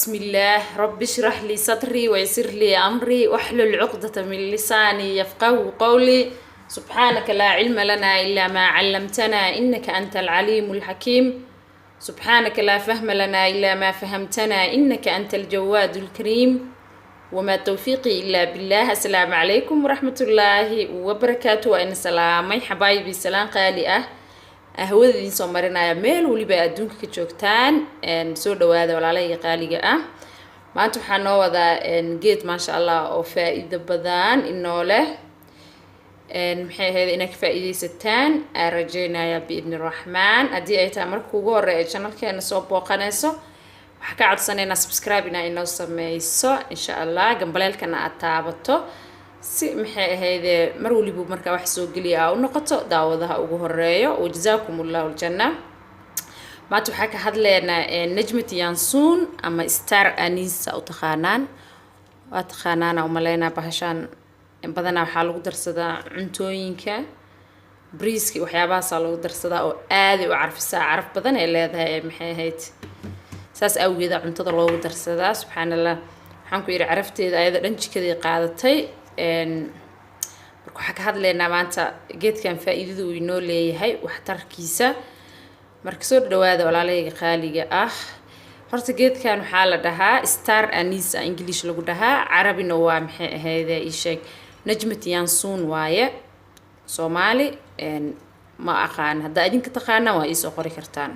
بسم الله، رب اشرح لي صدري ويسر لي أمري واحلل عقدة من لساني يفقه قولي. سبحانك لا علم لنا إلا ما علمتنا إنك أنت العليم الحكيم. سبحانك لا فهم لنا إلا ما فهمتنا إنك أنت الجواد الكريم. وما توفيقي إلا بالله. السلام عليكم ورحمة الله وبركاته. وإن سلامي حبايبي، سلام qaali ah ahwada idiin soo marinaya meel weliba adduunka ka joogtaan. Soo dhawaada, walaalahayga qaaliga ah. Maanta waxaa noo wadaa geed, maasha Allah, oo faa-iido badan inoo leh. Maxay ahayd inaad ka faa-iideysataan aan rajeynaya biidni Raxmaan. Haddii ay tahay marka ugu horey ee channelkeena soo booqanayso, waxaa ka codsanaynaa subscribe inaa inoo sameyso, insha Allah, gambaleelkana aad taabato, si maxay ahayde mar waliba markaa wax soo geliya aa u noqoto daawadaha ugu horeeyo. Wajazaakum Allahu aljanna. Maanta waxaa ka hadlaynaa najmat yansuun ama star anise u taqaanaan. Waa taqaanaana umaleynaa. Bahashaan badanaa waxaa lagu darsadaa cuntooyinka, briiska, waxyaabahaasaa lagu darsadaa oo aaday u carfisaa, caraf badan ay leedahay. Maxay ahayd, saas awgeeda cuntada loogu darsadaa. Subxaan Allah, waxaan ku yidhi carafteeda ayada dhan jikaday qaadatay. Marka waxaa ka hadlaynaa maanta geedkan faa-iidada uu inoo leeyahay, waxtarkiisa. Marka soo dhawaada, walaalahayga qaaliga ah. Horta geedkan waxaa la dhahaa star anise, English lagu dhahaa, carabina waa maxay ahayde ii sheeg, najmat yansuun waaye. Soomaali ma aqaan, haddaa idinka taqaanaan waa iisoo qori kartaan.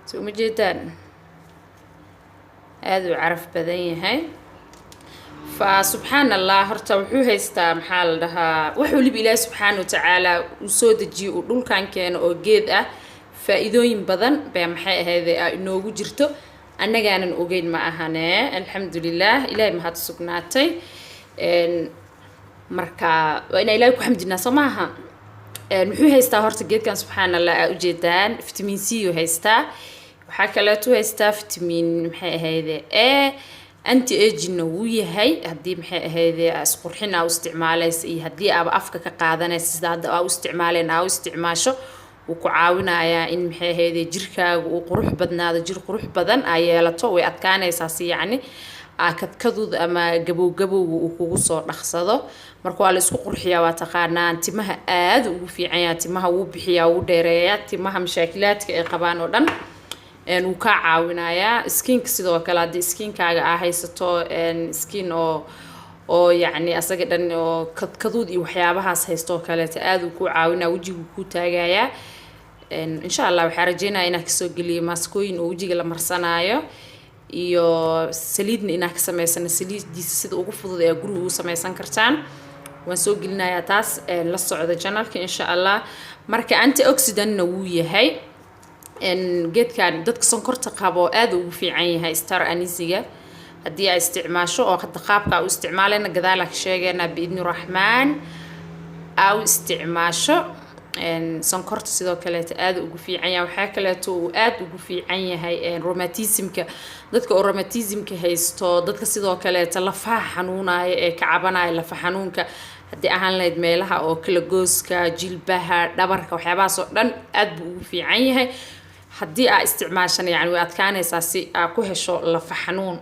So uma jeedaan, aada u caraf badan yahay. Fa subxaan Allah, horta wuxuu haystaa, maxaa la dhahaa, wax waliba Ilaahi subxaana watacaala uu soo dejiyey, uu dhulkan keeno oo geed ah, faa-iidooyin badan bee maxay ahayd inoogu jirto, annagaanan ogeyn ma ahane. Alxamdulilah, Ilahay mahad sugnaatay. Marka waa inaa Ilahay ku xamdinaa, soo maaha? Muxuu haystaa horta geedkan, subxaan Allah, aa ujeedaan? Vitamin C uu haystaa, waxaa kaleetu haystaa vitamin maxay ahayde A, anti agingna wuu yahay. Haddii maxay ahayde isqurxin aa u isticmaalaysa iyo haddii aaba afka ka qaadanaysa, sida hadda aa u isticmaaleen aa u isticmaasho, wuu ku caawinayaa in maxay ahayde jirkaaga uu qurux badnaado, jir qurux badan aa yeelato. Way adkaanaysaa si yacni aa kadkaduud ama gabow gabowga uu kugu soo dhaqsado. Marka waa la isku qurxiyaa, waa taqaanaan. Timaha aada ugu fiican yaha, timaha wuu bixiyaa, wuu dheereeyaa, timaha mashaakilaadka ay qabaan oo dhan wuu kaa caawinayaa. Skinka sidoo kale, haddii skinkaaga aa haysato skin oo yacni asaga dhan oo kadkaduud iyo waxyaabahaas haysto oo kaleeta, aada uu kuu caawinaya, wejiguu kuu taagayaa. Insha Allah waxaa rajeynaya inaan kasoo geliyo maaskooyin oo wejiga la marsanaayo iyo saliidna inaan ka sameysano, saliidiisa sida ugu fudud ee guriga ugu sameysan kartaan waan soo gelinayaa. Taas la socda channelka, insha Allah. Marka antioxidantna wuu yahay geedkan. Dadka sonkorta qabo aada ugu fiican yahay star anisega haddii aa isticmaasho, oo hadda qaabka u isticmaalayna gadaalaa ka sheegeynaa biidni Raxmaan. Aa u isticmaasho sonkorta sidoo kaleeto aada ugu fiican yahay. Waxaa kaleeto uu aada ugu fiican yahay rheumatismka, dadka oo rheumatismka haysto, dadka sidoo kaleeto lafaha xanuunaya ee ka cabanaya lafa xanuunka, haddii ahaan lahayd meelaha oo kala gooska, jilbaha, dhabarka, waxyaabahaas oo dhan aada buu ugu fiican yahay. Haddii aa isticmaashana, yani way adkaanaysaa si aa ku hesho lafa xanuun.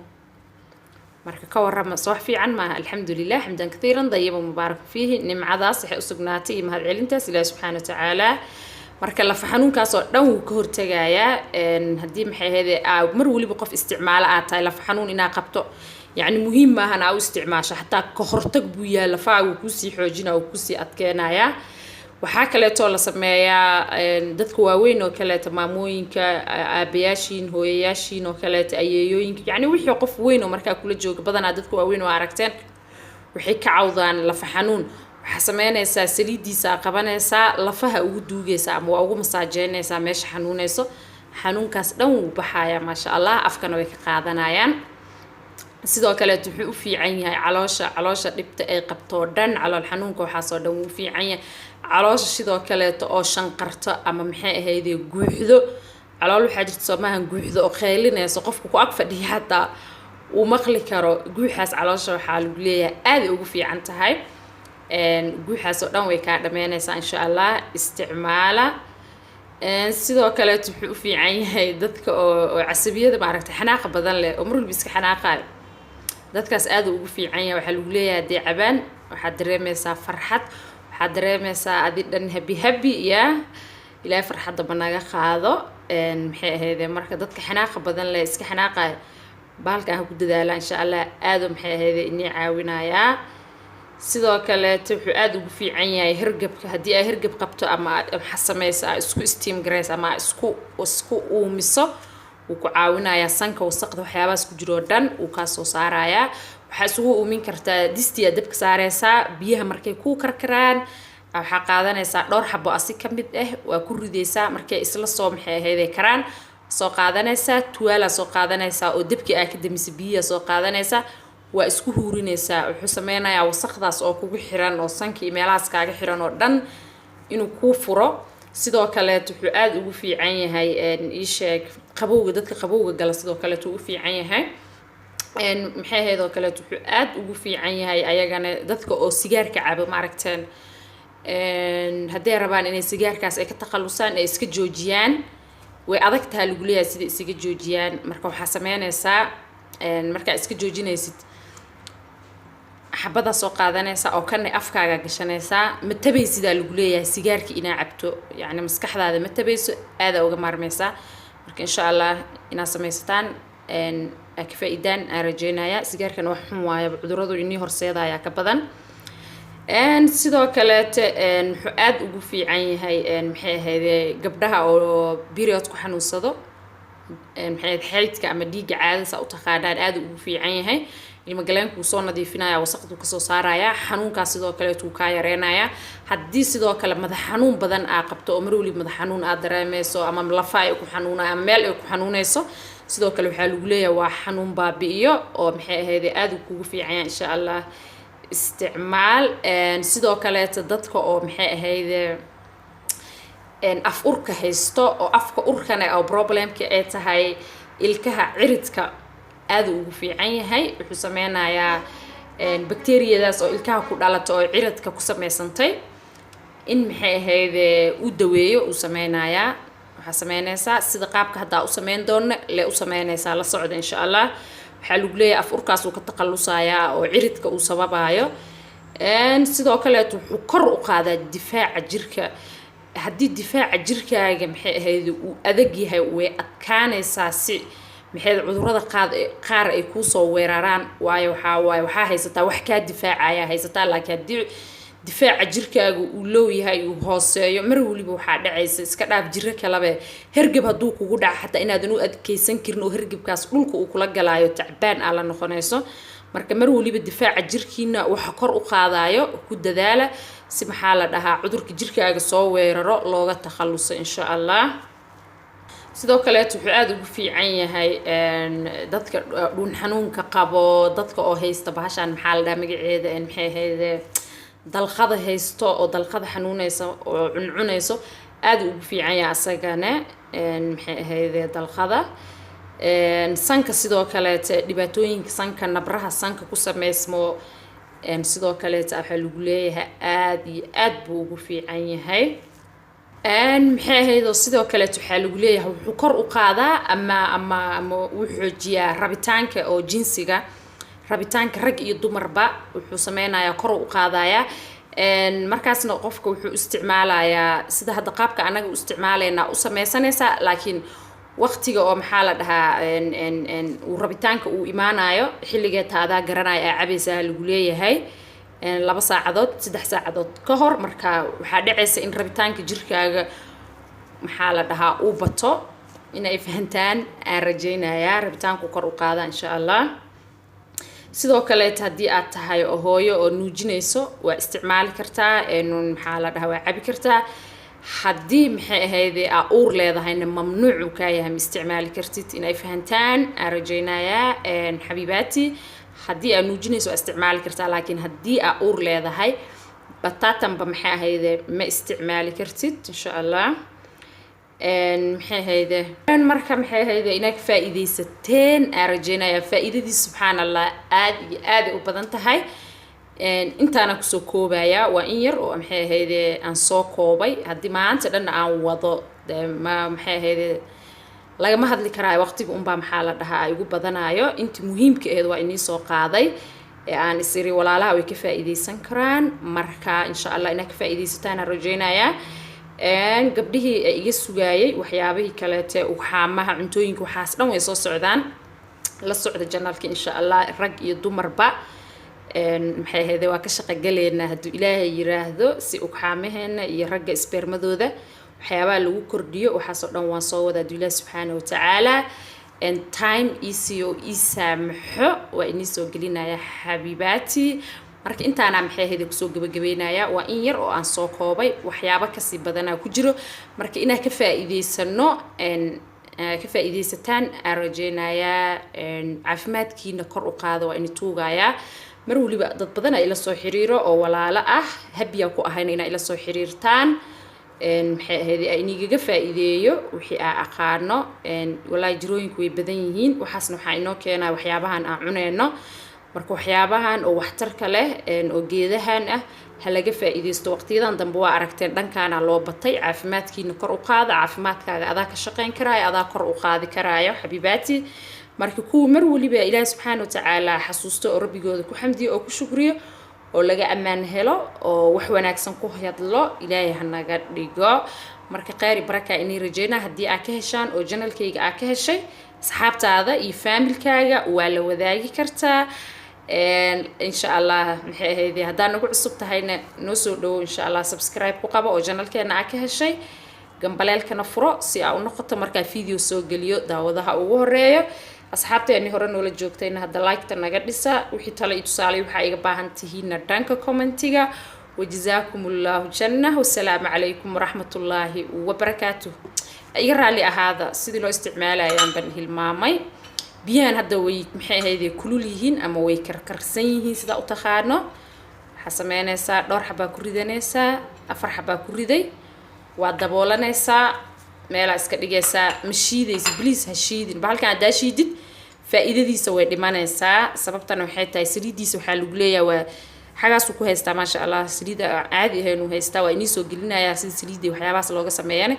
Marka ka warrama, soo wax fiican maaha? Alxamdulilah, xamdan kathiiran dayiba mubaaraka fiihi. Nimcadaas waxay usugnaatay iyo mahadcelintaas Ilahi subxaana watacaala. Marka lafa xanuunkaas oo dhan wuu ka hortagayaa. Haddii maxay ahayde aa mar weliba qof isticmaalo aad tahay, lafa xanuun inaa qabto yacni muhiim maahan aa u isticmaasho, xataa ka hortag buu yahay. Lafaha wuu kusii xoojinaya, wuu kusii adkeenayaa. Waxaa kaleetoo la sameeyaa dadka waaweyn oo kaleeto, maamooyinka, aabayaashiin, hooyayaashiin oo kaleeto, ayeeyooyinka, yacni wixii qof weyn oo markaa kula jooga. Badanaa dadka waaweyn oo aragteen waxay ka cawdaan lafa xanuun. Waxaa sameynaysaa, saliiddiisa qabanaysaa, lafaha ugu duugaysaa ama waa ugu masaajeynaysaa meesha xanuunayso. Xanuunkaas dhan wuu baxayaa, maasha Allah. Afkana way ka qaadanayaan. Sidoo kaleeto wuxuu u fiican yahay caloosha, caloosha dhibta ay qabto oo dhan, calool xanuunka, waxaasoo dhan wuu u fiican yahay. Caloosha sidoo kaleeto oo shanqarto ama maxay ahayde guuxdo, calool waxaa jirta soomahan guuxdo oo qeylinayso, qofka ku ag fadhiya hataa uu maqli karo guuxaas caloosha, waxaa lagu leeyahay aaday ugu fiican tahay. Guuxaas oo dhan way kaa dhameynaysaa, insha Allah. Isticmaala. Sidoo kaleeto wuxuu u fiican yahay dadka oo casabiyada, maaragtay, xanaaqa badan leh oo mar walba iska xanaaqaayo. Dadkaas aad uu ugu fiican yahay. Waxaa lagu leeyahay haddii cabaan, waxaad dareemeysaa farxad, waxaad dareemeysaa adi dhan happy happy. Yaa Ilaahay farxadda ba naga qaado. Maxay ahayde, marka dadka xanaaqa badan leh, iska xanaaqayo, bahalkan ha ku dadaala, insha Allah. Aado maxay ahayde inii caawinayaa. Sidoo kaleeto wuxuu aada ugu fiican yahay hergebka. Haddii aa hergeb qabto ama aad waxa sameyso, aa isku steam garayso ama aa isku uumiso, wuu ku caawinayaa. Sanka wasaqda, waxyaabahaas ku jiro oo dhan wuu kaa soo saarayaa. Waxaa isugu uumin kartaa distiyaa dabka saareysaa. Biyaha markay kuu karkaraan, waxaa qaadanaysaa dhowr xabo asi ka mid ah, waa ku rideysaa. Markay isla soo, maxay ahayde, karaan, soo qaadanaysaa tuwaalaa, soo qaadanaysaa oo dabkii aa ka damisay, biyaha soo qaadanaysaa, waa isku huurinaysaa. Wuxuu sameynayaa wasaqdaas oo kugu xiran oo sanka iyo meelahaas kaaga xiran oo dhan inuu kuu furo. Sidoo kaleeto wuxuu aada ugu fiican yahay, ii sheeg, qabowga. Dadka qabowga gala sidoo kaleeto uu u fiican yahay. Maxay ahayd oo kaleeto, wuxuu aada ugu fiican yahay ayagana dadka oo sigaarka cabo, maaragteen, hadday rabaan inay sigaarkaas ay ka takhalusaan, ay iska joojiyaan, way adag taha lagu leeyahay sida isaga joojiyaan. Marka waxaa sameynaysaa, markaa iska joojinaysid, xabadaa soo qaadanaysaa oo kana afkaaga gashanaysaa. Ma tabaysidaa lagu leeyahay sigaarka inaa cabto, yacni maskaxdaada ma tabayso, aadaa uga maarmaysaa. Marka insha Allah inaad samaysataan, aa ka faa-iidaan aan rajeynaya. Sigaarkana wax xun waayo, cuduradu inii horseedaya ka badan. Sidoo kaleete wuxuu aada ugu fiican yahay, maxay ahayde, gabdhaha oo period ku xanuunsado, maxay ahayd, xaydka ama dhiigga caadada saa u taqaanaan, aada ugu fiican yahay. Ilma galeenkuu soo nadiifinaya, wasaqduu kasoo saaraya, xanuunkaas sidoo kaleetuu kaa yareynaya. Haddii sidoo kale madax xanuun badan aa qabto oo mar waliba madax xanuun aad dareemeyso ama lafa ay ku xanuunay ama meel ay ku xanuuneyso, sidoo kale waxaa lagu leeyahay waa xanuun baabi'iyo oo, maxay ahayde, aada uu kugu fiican yahay. Insha Allah isticmaal. Sidoo kaleeta dadka oo, maxay ahayde, af urka haysto oo afka urkana oo problemka ay tahay ilkaha ciridka, aada ugu fiican yahay. Wuxuu sameynayaa bacteriyadaas oo ilkaha ku dhalata oo ciridka ku sameysantay in, maxay ahayde, uu daweeyo uu sameynayaa. Waxaa sameynaysaa sida qaabka haddaa u sameyn doona le u sameynaysaa, la socda insha Allah. Waxaa lagu leeyahay af urkaas uu ka takhalusayaa oo ciridka uu sababayo. Sidoo kaleeto wuxuu kor u qaadaa difaaca jirka. Haddii difaaca jirkaaga, maxay ahayd, uu adag yahay, way adkaanaysaa si, maxay, cudurada qaad qaar ay kuusoo weeraraan, waayo waxaa waaye waxaa haysataa wax kaa difaacaya haysataa. Laakiin haddii difaaca jirkaaga uu low yahay, uu hooseeyo, mar waliba waxaa dhacaysa, iska dhaaf jiro kalabe, hergeb hadduu kugu dhaco xataa inaadan u adkeysan karin oo hergebkaas dhulka uu kula galaayo, tacbaan aa la noqonayso. Marka mar waliba difaaca jirkiina waxa kor u qaadayo ku dadaala, si, maxaa la dhahaa, cudurka jirkaaga soo weeraro looga takhaluso, insha Allah. Sidoo kaleeto wuxuu aada ugu fiican yahay dadka dhuun xanuunka qabo, dadka oo haysta bahashaan, maxaa la dhahaa magaceeda, maxay ahayde, dalqada haysto oo dalqada xanuuneysa oo cuncunayso, aada ugu fiican yahay asagana, maxay ahayde, dalqada. Sanka sidoo kaleete, dhibaatooyinka sanka, nabraha sanka ku sameysmo, sidoo kaleete waxaa lagu leeyahay aada iyo aad buu ugu fiican yahay. Maxay ahayd oo sidoo kaleet waxaa lagu leeyahay wuxuu kor u qaadaa ama uu xoojiyaa rabitaanka oo jinsiga, rabitaanka rag iyo dumarba wuxuu sameynayaa, kor u qaadayaa. Markaasna qofka wuxuu isticmaalayaa sida hadda qaabka anaga u isticmaalaynaa u sameysanaysaa, laakiin waqtiga oo, maxaa la dhahaa, uu rabitaanka uu imaanayo xilligee taadaa garanaya aa cabaysaa lagu leeyahay, 2 saacadood, 3 saacadood ka hor. Marka waxaa dhacaysa in rabitaanka jirkaaga, maxaa la dhahaa, uu bato. In ay fahantaan aan rajaynayaa. Rabitaanku kor u qaada, insha Allah. Sidoo kaleeta haddii aad tahay oo hooyo oo nuujinayso, waa isticmaali kartaa, maxaa la dhahaa, waa cabi kartaa. Haddii, maxay ahayde, aa uur leedahayna, mamnuuc uu kaa yahay, ma isticmaali kartid. In ay fahantaan aan rajaynayaa, xabiibaati. Haddii aad nuujinayso waa isticmaali kartaa, laakiin haddii aa uur leedahay, bataatanba, maxay ahayde, ma isticmaali kartid, insha Allah. Maxay ahayde, marka, maxay ahayde, inaad ka faa'iidaysateen aan rajaynayaa. Faa'iidadiis, subxaan Allah, aad iyo aad ay u badan tahay. Intaana kusoo koobaya, waa in yar oo, maxay ahayde, aan soo koobay. Haddii maanta dhanna aan wado. Dee ma maxay ahayde, lagama hadli karaayo, waqtiga unbaa, maxaa la dhahaa, igu badanaayo. Intii muhiimka aheed waa inii soo qaaday ee aan isiri walaalaha way ka faa'iideysan karaan. Marka insha Allah inaad ka faa'iideysataan aan rajeynayaa. Gabdhihii ee iga sugaayay waxyaabihii kaleete, ugxaamaha, cuntooyinka, waxaas dhan way soo socdaan. La socda channelka insha Allah, rag iyo dumarba. Maxay ahayde, waa ka shaqo galeynaa hadduu Ilaahay yiraahdo, si ugxaamaheena iyo ragga spermadooda waxyaabaha lagu kordhiyo, waxaasoo dhan waan soo wada hadduu Ilaahi subxaana watacaala time easy oo ii saamaxo, waa inii soo gelinaya xabiibaati. Marka intaana, maxay ahayd, kusoo gabagabeynaya. Waa in yar oo aan soo koobay, waxyaabo kasii badanaa ku jiro. Marka inaa ka faa'iideysano, ka faa'iideysataan aan rajeynayaa. Caafimaadkiina kor u qaada, waa ini tuugayaa. Mar waliba dad badan ila soo xiriiro oo walaalo ah, habiyaa ku ahayna inaa ila soo xiriirtaan, maxay ahayd, inigaga faa'iideeyo wixii aa aqaano. Walaahi jirooyinku way badan yihiin, waxaasna waxaa inoo keenaa waxyaabahan aan cuneyno. Marka waxyaabahan oo waxtarka leh oo geedahan ah ha laga faa'iideysto. Waqtiyadan dambe waa aragteen, dhankaana loo batay. Caafimaadkiina kor u qaada, caafimaadkaaga adaa ka shaqeyn karaayo, adaa kor u qaadi karaayo xabiibaati. Marka kuwa mar waliba Ilaahi subxaana watacaala xasuusto oo rabbigooda ku xamdiyo oo ku shukriyo oo laga ammaan helo oo wax wanaagsan ku hadlo, Ilaahay ha naga dhigo. Marka kheyr iyo baraka inay rajeynaa. Haddii aad ka heshaan oo channelkayga aad ka heshay, asxaabtaada iyo familykaaga waa la wadaagi kartaa insha Allah. Maxay ahayd, haddaa nagu cusub tahayna, noo soo dhawo insha Allah. Subscribe ku qabo oo channelkeena aad ka heshay, gambaleelkana furo si aa u noqoto markaa video soo geliyo daawadaha ugu horeeyo. Asxaabteeni hore noola joogtayna, hadda like-ta naga dhisa. Wixii tale iyo tusaale waxaa iga baahan tihiinna dhanka commentiga. Wajazaakum Allahu janna, wasalaamu calaykum waraxmatullaahi wabarakaatuh. Iga raalli ahaada, sidii loo isticmaalayaan baan hilmaamay. Biyahan hadda way, maxay ahayd, kulul yihiin ama way karkarsan yihiin, sidaa u taqaano. Waxaa sameynaysaa, dhowr xabaa ku ridanaysaa, afar xabaa ku riday, waa daboolanaysaa, meelaa iska dhigaysaa. Ma shiidaysa, please ha shiidin bahalkan. Haddaa shiidid, faa'iidadiisa way dhimanaysaa. Sababtana waxay tahay, saliiddiisa waxaa lagu leeyahay waa xagaasuu ku haystaa, maasha Allah, saliida aan caadi ahayn uu haystaa. Waa inii soo gelinayaa sida saliidda waxyaabahaas looga sameeyane.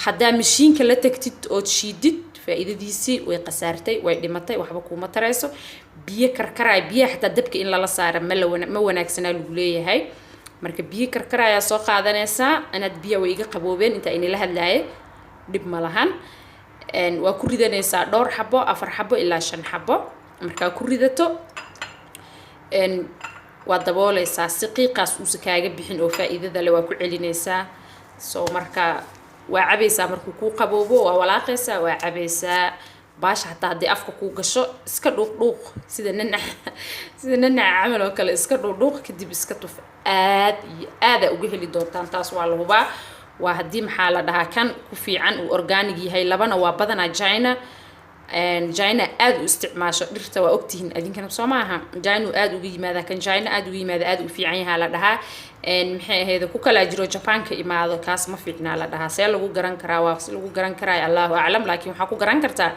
Haddaa mashiinka la tagtid ood shiidid, faa'iidadiisii way khasaartay, way dhimatay, waxba kuuma tarayso. Biyo karkaraya, biyaha xataa dabka in lala saara ma la ma wanaagsanaa lagu leeyahay. Marka biyo karkarayaa soo qaadanaysaa. Inaad biyaha way iga qaboobeen intaa inila hadlaaye, dhib ma lahan. Waa ku ridanaysaa dhowr xabo, afar xabo ilaa shan xabo. Markaa ku ridato, waa dabooleysaa si qiiqaas uusa kaaga bixin oo faa'iidada le waa ku celinaysaa. So marka waa cabaysaa, markuu kuu qaboobo waa walaaqaysaa, waa cabaysaa. Baasha hataa haddii afka kuu gasho, iska dhuuq dhuuq, sida nanaca camal oo kale iska dhuuqdhuuq, kadib iska tuf. Aad iyo aadaa uga heli doontaan, taas waa la hubaa. Waa haddii, maxaa la dhahaa, kan ku fiican uu organic yahay. Labana waa badanaa China. China aada u isticmaasho dhirta, waa ogtihiin adinkana, soo maaha? China aada uga yimaada kan, China aada uga yimaada, aada u fiican yahaa la dhahaa. Maxay ahayd, ku kalaa jiro Jabaanka imaado, kaas ma fiicnaa la dhahaa. See lagu garan karaa? Waa si lagu garan karaa Allahu aclam, laakiin waxaa ku garan kartaa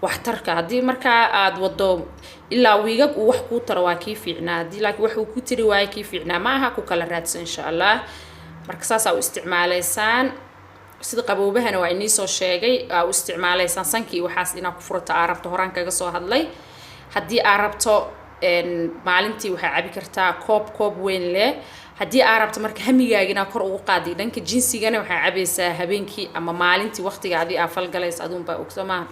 waxtarka. Haddii markaa aad wado ilaa wiigag uu wax kuu taro, waa kii fiicnaa. Haddii laakiin wax uu ku tiri waayo, kii fiicnaa ma aha, ku kala raadso insha Allah. Marka saasaa u isticmaaleysaan. Sida qaboobahana waa inii soo sheegay aa u isticmaaleysaan. Sankii waxaas inaa ku furato aa rabto, horaan kaga soo hadlay. Haddii aa rabto, maalintii waxaa cabi kartaa koob, koob weyn leh. Haddii aa rabto marka hamigaaga inaa kor ugu qaadi dhanka jinsigana, waxaa cabaysaa habeenkii ama maalintii, waqtiga adii aa falgalaysa, aduunbaa ogso maaha,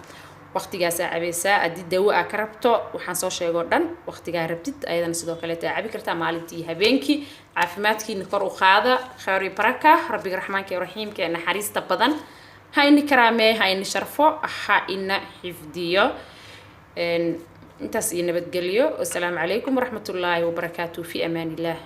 waqtigaasaa cabaysaa. Haddii dawo aa ka rabto, waxaan soo sheegoo dhan waqtigaa rabtid ayadana sidoo kaleeta aa cabi kartaa, maalintii iyo habeenkii. Caafimaadkiina kor u qaada. Khayr iyo baraka. Rabbiga raxmaanka ee raxiimka ee naxariista badan ha ini karaamee, ha ini sharfo, ha ina xifdiyo. Intaas iyo nabadgelyo. Wasalaamu calaykum waraxmatullaahi wabarakaatu. Fi amaan illah.